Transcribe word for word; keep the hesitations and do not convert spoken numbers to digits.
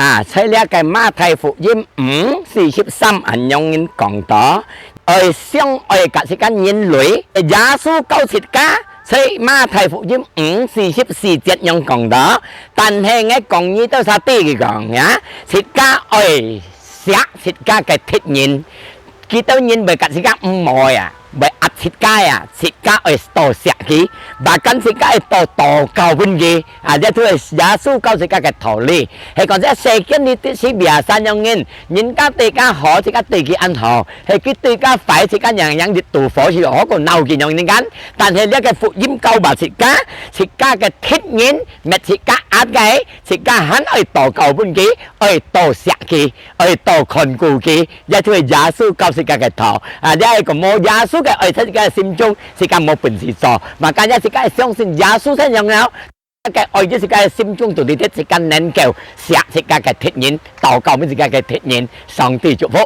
啊，在這个馬太福音五四十三恁樣人講到，愛相愛佮自家人類。耶穌教自家，在馬太福音五四十四節樣講到，但係𠊎講你兜儕知佢講呀，自家愛惜自家个敵人。幾多人會佮自家毋好呀？ 會壓自家呀，自家愛多惜佢，bahkan自家愛多禱告分佢。啊，這就係耶穌教自家个道理。係講這世間裡的係biasa樣人，人家對自家好，自家對佢恁好；係佢對自家壞，自家樣樣一肚火，係好過鬧佢樣人間。但係這个福音教吧自家，自家个敵人，搣自家壓个，自家還愛禱告分佢，愛多惜佢，愛多看顧佢。 這就係耶穌教自家个道。啊，這係講無耶穌个愛在自家个心中，自家無本事做。Makanya自家愛相信耶穌先樣了，个愛在自家个心中，就係自家能夠惜自家个敵人，禱告分自家个敵人。上帝祝福。